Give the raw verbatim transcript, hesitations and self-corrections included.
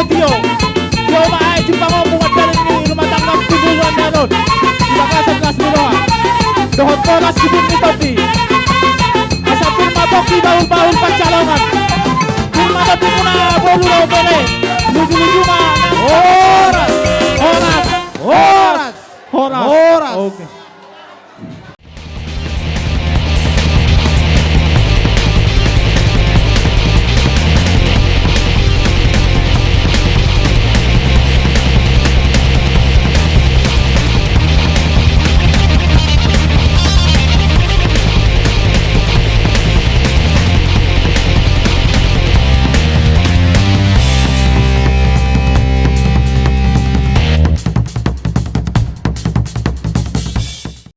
Tio, tio ma aek di pangomo mandalani rumah tangga tu bulan ni anon. Di bagasan las ni roha dohot horas di pir ni tondi. Asa pir ma tondi bahul-bahul pansalongan. Pir ma tondi muna boru dohot bere. Luju-luju ma nang horas. Horas. Horas. Horas. Horas. Oke.